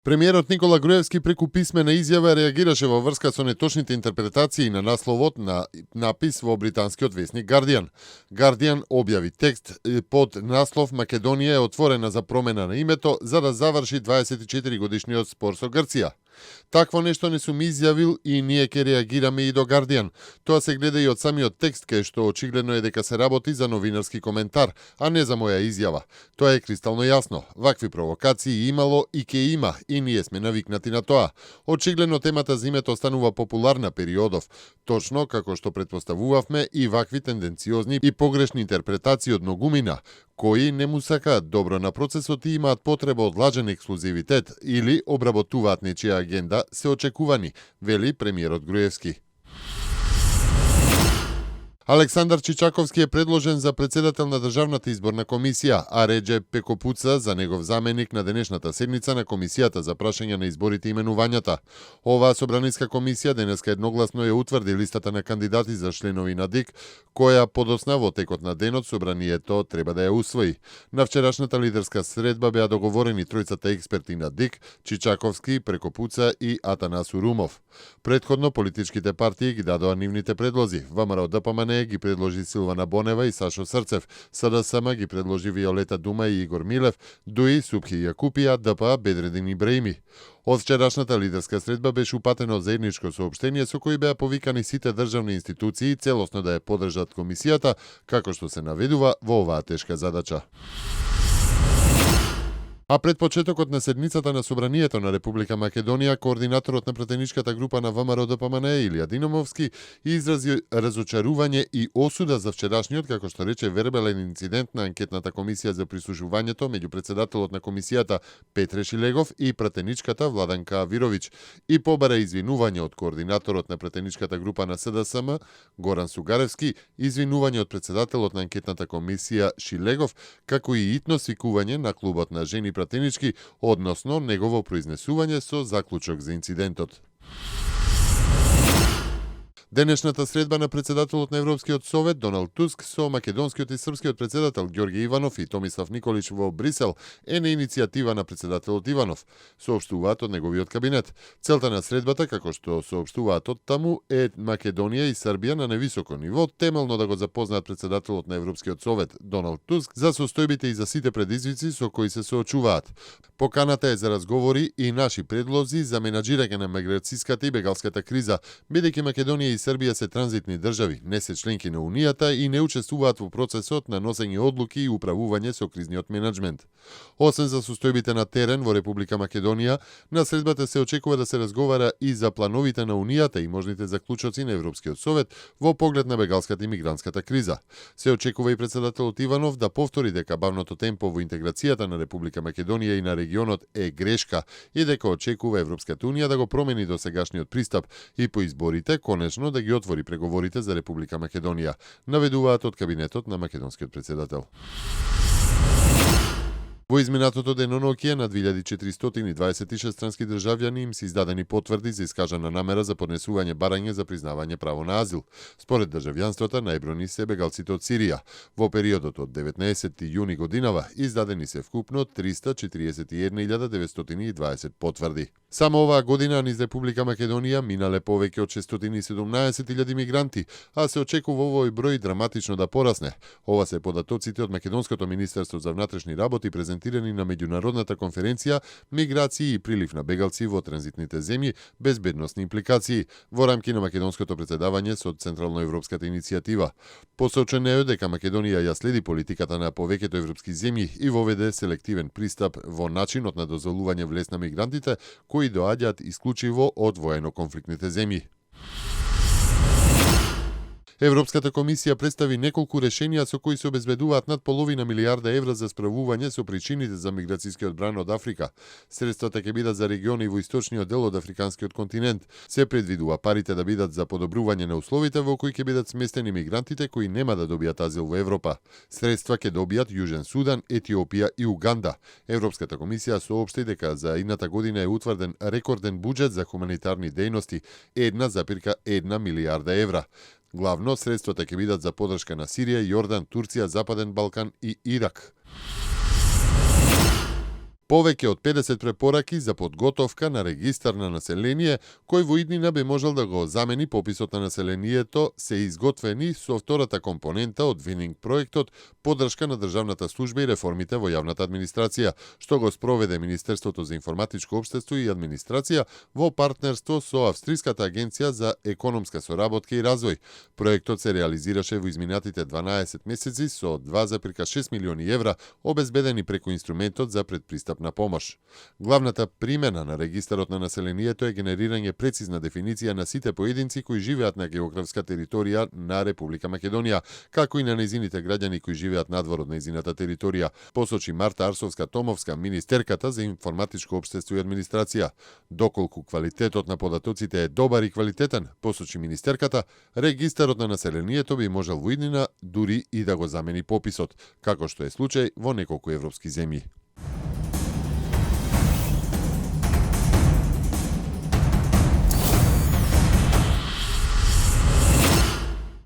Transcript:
Премиерот Никола Груевски преку писмена изјава реагираше во врска со неточните интерпретации на насловот на напис во британскиот весник Guardian. Guardian објави текст под наслов "Македонија е отворена за промена на името за да заврши 24 годишниот спор со Грција". Такво нешто не сум изјавил и ние ќе реагираме и до Guardian. Тоа се гледа и од самиот текст, кај што очигледно е дека се работи за новинарски коментар, а не за моја изјава. Тоа е кристално јасно. Вакви провокации имало и ќе има, и ние сме навикнати на тоа. Очигледно темата за името станува популарна периодов, точно како што претпоставувавме и вакви тенденциозни и погрешни интерпретации од многумина, кои не му сакаат добро на процесот и имаат потреба од лажен ексклузивитет или обработуваат нечија агенда, се очекувани, вели премиерот Груевски. Александар Чичаковски е предложен за председател на Државната изборна комисија, а Реџеп Пекопуца за негов заменик на денешната седница на Комисијата за прашање на изборите и именувањата. Оваа собраниска комисија денеска едногласно ја утврди листата на кандидати за членови на ДИК, која подосна во текот на денот собранието треба да ја усвои. На вчерашната лидерска средба беа договорени тројцата експерти на ДИК, Чичаковски, Прекопуца и Атанас Урумов. Предходно политичките партии ги дадоа нивните предлози. ВМРО-ДПМН ги предложи Силвана Бонева и Сашо Срцев, СДСМ ги предложи Виолета Дума и Игор Милев, ДУИ Супхи Јакупија, ДПА Бедредин Ибраими. Од вчерашната лидерска средба беше упатено заедничко соопштение со кој беа повикани сите државни институции целосно да ја поддржат комисијата, како што се наведува во оваа тешка задача. А пред почетокот на седницата на Собранието на Република Македонија, координаторот на пратеничката група на ВМРО-ДПМН Илија Динамовски изрази разочарување и осуда за вчерашниот, како што рече, вербален инцидент на анкетната комисија за прислушувањето меѓу председателот на комисијата Петре Шилегов и пратеничката Владанка Авировиќ и побара извинување од координаторот на пратеничката група на СДСМ Горан Сугаревски, извинување од председателот на анкетната комисија Шилегов, како и итно свикување на клубот на жени пратенички, односно негово произнесување со заклучок за инцидентот. Денешната средба на председателот на Европскиот совет Доналд Туск со македонскиот и српскиот председател Ѓорѓе Иванов и Томислав Николич во Брисел е на иницијатива на председателот Иванов, соопштуваат од неговиот кабинет. Целта на средбата, како што соопштуваат од таму, е Македонија и Србија на невисоко ниво темелно да го запознаат председателот на Европскиот совет Доналд Туск за состојбите и за сите предизвици со кои се соочуваат. Поканата е за разговори и наши предлози за менаџирање на миграцијската и бегалската криза, бидејќи Македонија и Србија се транзитни држави, не се членки на Унијата и не учествуваат во процесот на носење одлуки и управување со кризниот менеджмент. Освен за состојбите на терен во Република Македонија, на средбата се очекува да се разговара и за плановите на Унијата и можните заклучоци на Европскиот совет во поглед на бегалската и мигрантската криза. Се очекува и председателот Иванов да повтори дека бавното темпо во интеграцијата на Република Македонија и на регионот е грешка и дека очекува Европската унија да го промени досегашниот пристап и по изборите конечно да ги отвори преговорите за Република Македонија, наведуваат од кабинетот на македонскиот председател. Во изминатото деноноќие на 2426 странски државјани им се издадени потврди за искажана намера за поднесување барање за признавање право на азил. Според државјанствата, најбројни се бегалците од Сирија. Во периодот од 19 јуни годинава издадени се вкупно 341.920 потврди. Само оваа година низ Република Македонија минале повеќе од 617.000 мигранти, а се очекува овој број драматично да порасне. Ова се податоците од Македонското министерство за внатрешни работи презентирани на меѓународната конференција Миграции и прилив на бегалци во транзитните земји, безбедносни импликации во рамки на македонското председавање со Централноевропската иницијатива. Посочено е дека Македонија ја следи политиката на повеќето европски земји и воведе селективен пристап во начинот на дозволување влез на мигрантите кои доаѓаат исклучиво од воено-конфликтните земји. Европската комисија представи неколку решенија со кои се обезбедуваат над половина милијарда евра за справување со причините за миграцијскиот бран од Африка. Средствата ќе бидат за региони во источниот дел од африканскиот континент. Се предвидува парите да бидат за подобрување на условите во кои ќе бидат сместени мигрантите кои нема да добијат азил во Европа. Средства ќе добијат Јужен Судан, Етиопија и Уганда. Европската комисија соопшти дека за идната година е утврден рекорден буџет за хуманитарни дејности 1,1 милијарда евра. Главно средствата ќе бидат за поддршка на Сирија, Јордан, Турција, Западен Балкан и Ирак. Повеќе од 50 препораки за подготовка на регистар на население, кој во иднина би можел да го замени пописот на населението, се изготвени со втората компонента од Вининг проектот поддршка на државната служба и реформите во јавната администрација, што го спроведе Министерството за информатичко општество и администрација во партнерство со Австриската агенција за економска соработка и развој. Проектот се реализираше во изминатите 12 месеци со 2,6 милиони евра обезбедени преку инструментот за предпристапна помош. Главната примена на регистарот на населението е генерирање прецизна дефиниција на сите поединци кои живеат на географска територија на Република Македонија, како и на нејзините граѓани кои живеат надвор од нејзината територија, посочи Марта Арсовска-Томовска, министерката за информатичко општество и администрација. Доколку квалитетот на податоците е добар и квалитетен, посочи министерката, регистарот на населението би можел во иднина дури и да го замени пописот, како што е случај во неколку европски земји.